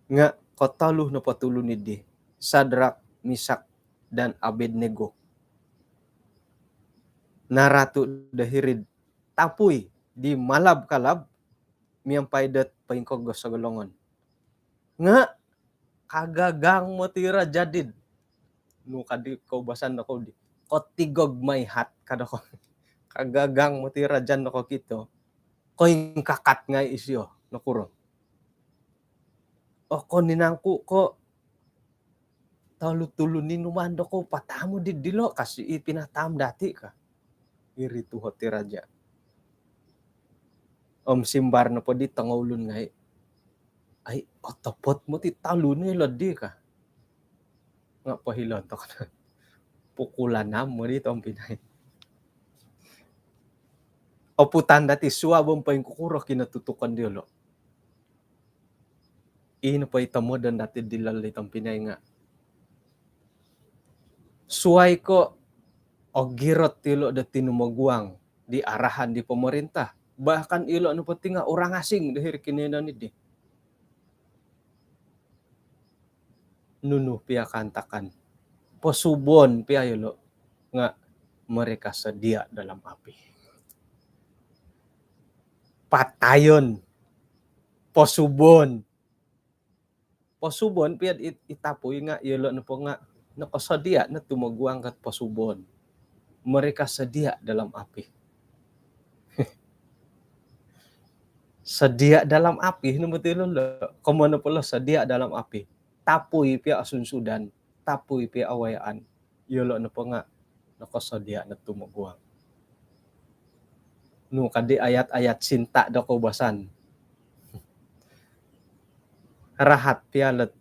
Nga' kotolu nopo tulun iddi, Sadrak, Misak, dan Abednego, naratu' do hiri'd tapui di malab-kalab miampai dot poingkogos o golongon. Nga' kagagang moti i raja' did. Nu kaddi koubasan dokou di, kotigog maihat ka dokou. Kagagang moti i raja' nokokito. Koingkakat ngai' isio, nokuro. Okon i nangku ko' tolu tulun inuman dokou pataam di dilo' kasi i pinataam dati' ka. Iri tuhot i raja'. Om simbar nopo di tongoulun ngai', ai, otopot moti tolu no ilo di ka. Nga' pohilon toko no. Pukul anam moti tompinai. Oputan dati' suab om poingkukuro kinotutukon diyolo'. Ino po i tomodon dati' dilo' di tompinai nga' suwai ko' ogirot ilo' do tinumoguang di arahan di pemerintah. Bahkan ilo' nopo ti nga' orang asing do hiri kinoiyonon iddi. Nunu pia kaantakan, posubon pia iyolo' nga' mereka sedia dalam api. Patayon, posubon. Posubon pia i, i tapui nga' iyolo' nopo nga' nokosodia' no tumoguang kat posubon. Mereka sedia dalam api. Sedia dalam api, no moti ilo lo. Komoyon nopo lo sedia dalam api, tapui pia osunsudan, tapui pia awayaan. Iyolo' nopo nga' nokosodia' no tumoguang. Nu kaddi ayat-ayat sinta do koubasan. Rahat pia lot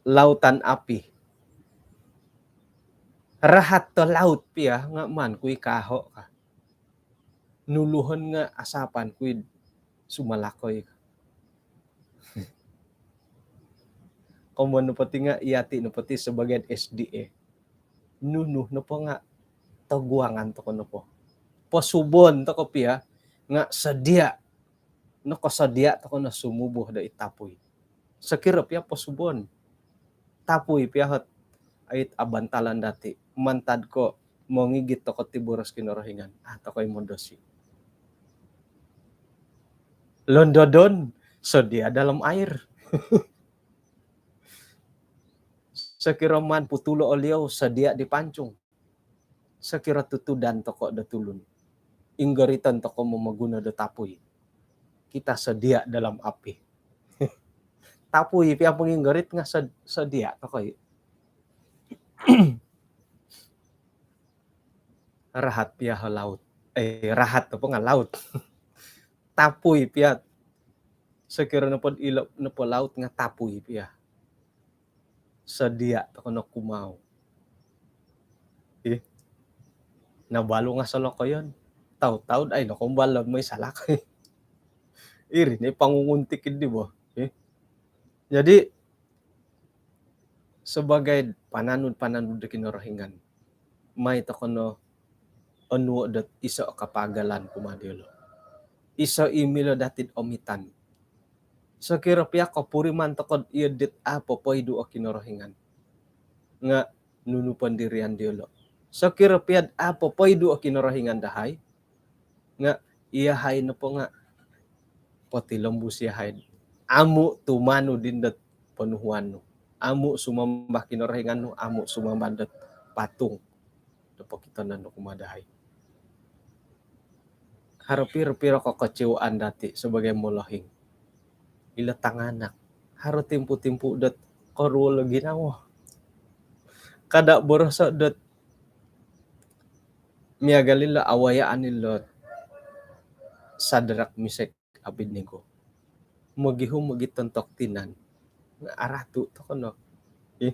lautan api. Rahat to laut pia nga' maan ku i' kaaho' ka. Nuluhon nga' asapan ku i'd sumalakoi. Komoyon nopo ti nga' iyati' nopo ti sebagai S D A, nunu nopo nga' toguangan toko' nopo, posubon toko' pia nga' sedia, nokosodia' toko' no sumubuh do i tapui. Sokiro pia posubon, tapui pia hot ait abantalan dati', mantad ko' mongigit toko' ti boros Kinorohingan, a' toko' i' modosi. Londodon, sedia dalam air. Sokiro maan putulo' oliou, sedia dipancung. Sokiro tutudan toko' do tulun, inggoriton toko' momoguno do tapui, kita sedia dalam api. Tapui pia ponginggorit nga' sed-, sedia toko' i'. Rahat pia ho laut. Eh, rahat nopo nga' laut. Tapui pia. Sokiro nopo ilo nopo laut nga' tapui pia, sedia toko' no kumau. Ih. Nabalu nga' solokoyon. Tau-tau ai nokoumbal lo moi salakoi. Iri ni pangunguntik iddi bo. Ih. Jadi, sebagai pananud-pananud do Kinorohingan, mai toko' no onuo' dot iso' kapaagalan kumaa diyolo'. Iso' i milo dati'd omitan. Sokiro pia kopuriman toko'd iyo dit a' popoidu' o Kinorohingan, nga' nunu pendirian diyolo'? Sokiro pia'd a' popoidu' o Kinorohingan dahai, nga' iyahai nopo nga' potilombus iyahai. Amu' tumanud indot ponuhuan nu. Amu' sumambah Kinorohingan nu, amu' sumambah dot patung do pokitonon nu kumaa dahai. Haro piro-piro kokocewaan dati' sebagai molohing. Ilo tanganak, haro timpu-timpu dot koruol o ginawo. Kada' boroso' dot miagal ilo awayaan ilo Sadrak, Misak, Abednego. Mogihum ogi tontok tinan. Nga' aratu' toko' no. Ih.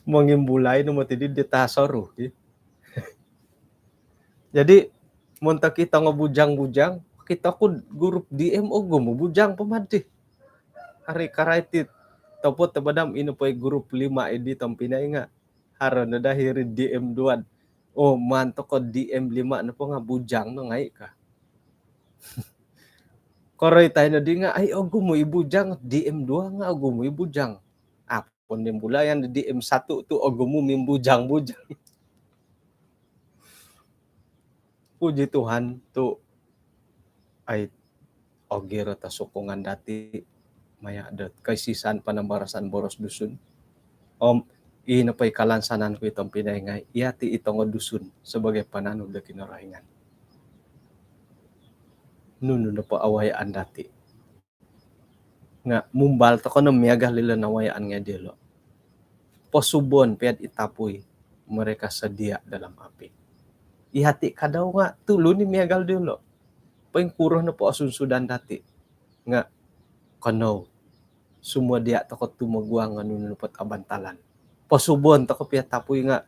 Mongimbulai no moti di, di tasoru, ih. Jadi, montok i tongo bujang-bujang, kito ku grup D M, ogumu bujang po mad di. Ari karai ti topot tobadam ino po i grup lima iddi tompinai nga'. Haro no daa hiri'd D M duwa'd Oh, maan toko D M lima nopo nga bujang no ngai ka. Koroi tai no di nga, ai, ogumu i bujang, D M dua nga ogumu i bujang. Apa ni bulayan D M satu tu ogumu mimbujang-bujang. Puji Tuhan tu, ai, ogirot o sokongan dati maya dot kaisisan panambarasan boros Dusun. Om, ino po i kalansanan ku i tompinai ngai, iya ti i tongo Dusun sebagai pananu do Kinorohingan. Nunu nopo awayaan dati. Nga mumbal toko no miagal ilo nawayaan ngai diolo. Posubon piad i tapui, mereka sedia dalam api. Iya ti kadau nga tulun i miagal diolo. Poingkuro nopo osunsudan dati nga konou, semua dia toko tumoguang anu nopot abantalan. Posubon toko piad tapui nga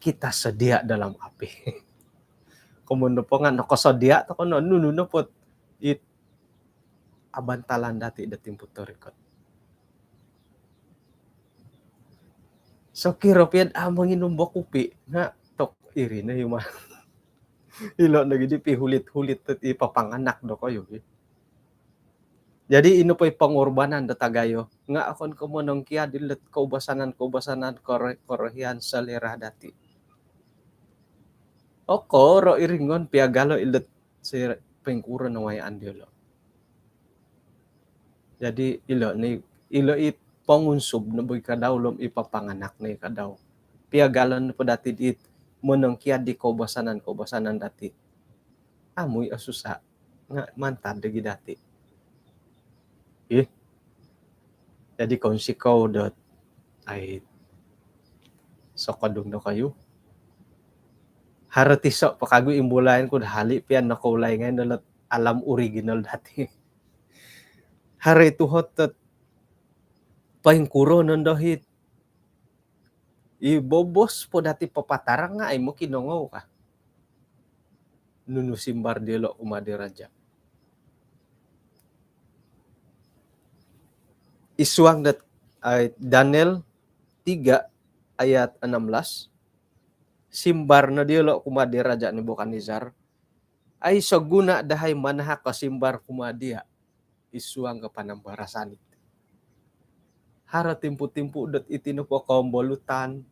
kita sedia dalam api. Komoyon nopo nga nokosodia toko no nunu nopot it abantalan dati do timpu torikot. Sokiro piad a manginum bo kupi nga tok iri no yuma. Ilo nogi di pihulit-hulit i papanganak dokoyu. Jadi ino po i pengorbanan do tagayo nga okon ko monongkiad ilot koubasanan-koubasanan koro-, korohian selera dati. Okoro iringon piagalo ilot si poingkuro nawayaan diolo. Jadi ilo ni, ilo i pongunsub no bagi kadau lom i papanganak ni kadau. Piagalon po dati dit monongkiad di koubasanan-koubasanan dati. Amu i osusa nga mantad dagi dati. Ih. Jadi kounsikou dot ai sokodung dokoyu. Haro tiso po kagu imbulayan ku do hali pian nokoulai ngai dolot alam original dati. Haro i tuhot dot poingkuro nondo hit i bobos po dati papatarang nga ai mokinongou ka. Nunu simbar diolo kumaa di raja. I suang dot ai Daniel tiga ayat enam belas, simbar no diolo kumaa di raja Nebukadnezar, aiso guno dahai manahak ko simbar kumaa dia i suang ko panambarasan it. Haro timpu-timpu dot iti nopo kombolutan,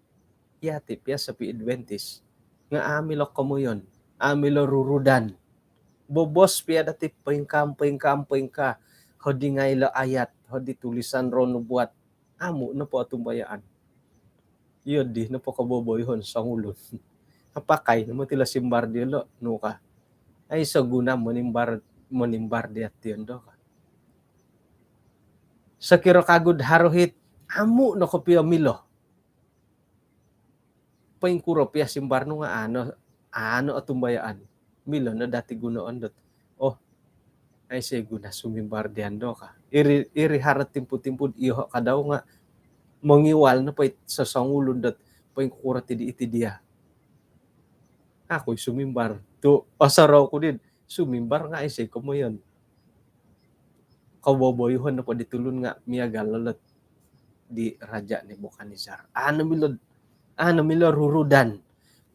iya ti pia sepi Adventist. Nga amu ilo komoyon, amu ilo rurudan. Bobos pia dati poingkaa, poingkaa, poingkaa. Hodi ngai ilo ayat, hodi tulisan roh nubuat. Amu nopo otumbayaan. Iyo di nopo koboboyohon songulun. Apakai nopo tilo simbar diolo nu ka. Aiso guno monimbar, monimbar dia tion do ka. Sokiro kagu do haro hit amu no kopio milo. Poingkuro pia simbar nu nga ano, ano otumbayaan. Milo no dati gunoon dot. Oh, aiso guno sumimbar dian do ka. Iri, iri haro timpu-timpu iyoho kadau nga mongiwal nopo it sosongulun dot poingkuro ti di iti dia. Aku i sumimbar. Tu osorou ku di sumimbar nga aiso komoyon. Koboboyohon nopo di tulun nga miagal lolot di raja Nebukadnezar. Ano milo, ano milo rurudan.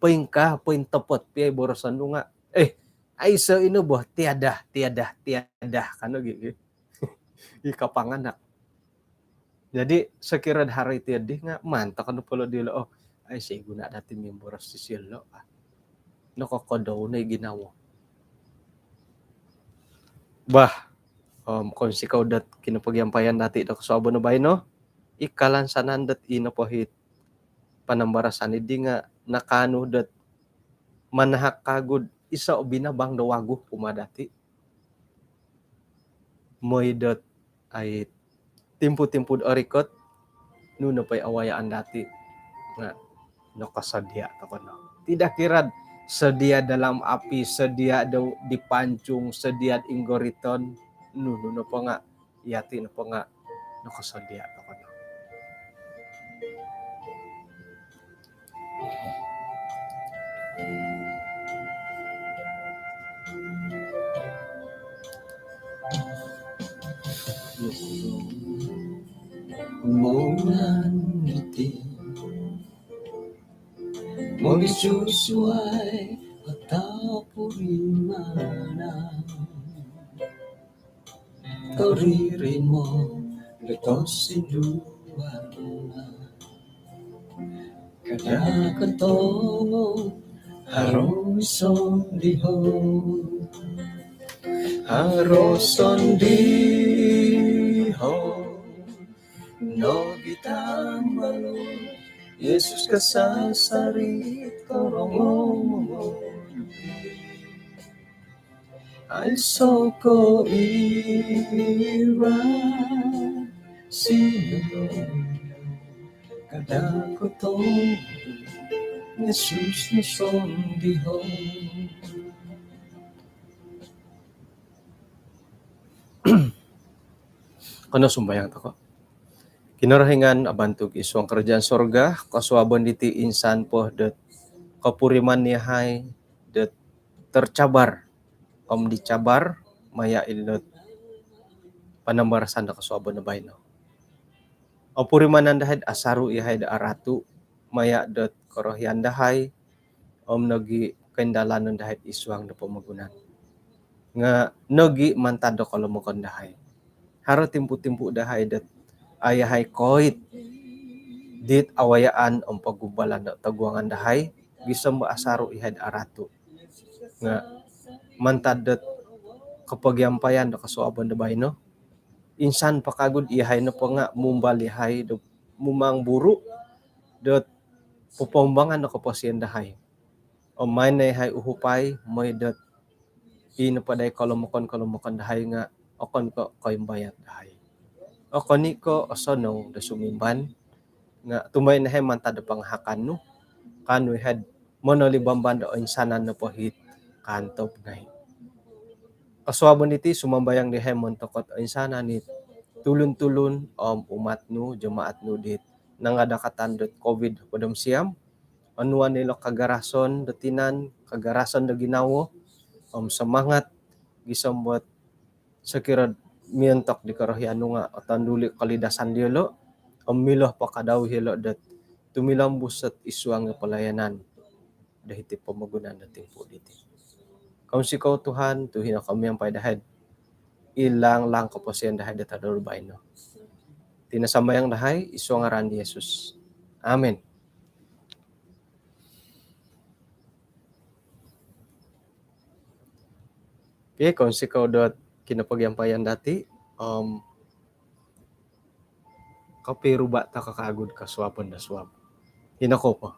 Poingkaa, pointopot pia i boroson nu nga, eh, aiso ino bo, tiada, tiada, tiada. Kano gi, gi. I kapanganak. Jadi sokiro do haro iti di nga maan toko nopo lo diolo, oh, aiso guno dati mimboros disilo ka. Nokokodou no i ginawo. Bah, om, kounsikou dot kinopogiampayan dati do kosuabon baino. I kalansanan dot ino po hit panambarasan di nga nakaanu dot manahak kagu do iso binabang do wagu kumaa dati. Moi dot ai timpu-timpu do orikot, nunu nopo i awayaan dati nga nokosodia toko no. Tidak kira sedia dalam api, sedia do dipancung, sedia inggoriton, nunu nopo nga, iya ti nopo nga nokosodia toko no. Susuai atau purimanan. Toririmo do kosindualan. Kada kotongo haro sondiho. Haro sondiho. Nogi tambalut Yesus kasasari korongou. Aiso ko iba sino kada kotongo Yesus no sondiho. Kanou sumambayang tokou. Kinorohingan abantug id suang kerajaan sorga, kosuabon diti insan po dot kopuriman yahai dot tercabar om dicabar maya ilo panambarasan do kosuabon do baino. Opurimanan dahai asaru yahai do aratu maya dot korohian dahai om nogi koindalanon dahai id suang do pomogunan. Nga nogi mantad do kolomokon dahai. Haro timpu-timpu dahai dot a yahai koit dit awayaan om pogumbalan do toguangan dahai gisom do asaru yahai do aratu. Nga mantad dot kopogiampayan do kosuabon do baino, insan po kagu dot yahai nopo nga mumbal yahai do mumang buru dot popoumbangan do koposion dahai. Om main no yahai uhupai mooi dot i nopo dai kolomokon-kolomokon dahai nga okon ko koimbayat dahai. Okon i ko osonong do sumimban nga tumai no yahai mantad do pangahakan nu, kaanu yahai monolibamban do oinsanan nopo it kaantob ngai. Kosuabon diti sumambayang dahai montok dot oinsanan it tulun-tulun om umat nu, jemaat nu dit nangadakatan dot covid hopod om siam. Onuan ilo kagarason do tinan, kagarason do ginawo om semangat gisom dot sokiro miontok di korohian nu nga otonduli kolidasan diolo om milo po kadau ilo dot tumilombus dot id suang do pelayanan do hiti pomogunan do timpu diti. Kounsikou Tuhan tu hino ko miampai dahai id laang-laang koposion dahai do tadau baino. Iti no sambayang dahai id suang ngaran Yesus. Amin. Okey, kounsikou dot kinopogiampayan dati om kopiruba tokou kagu do kosuabon do suab. Hino ko po.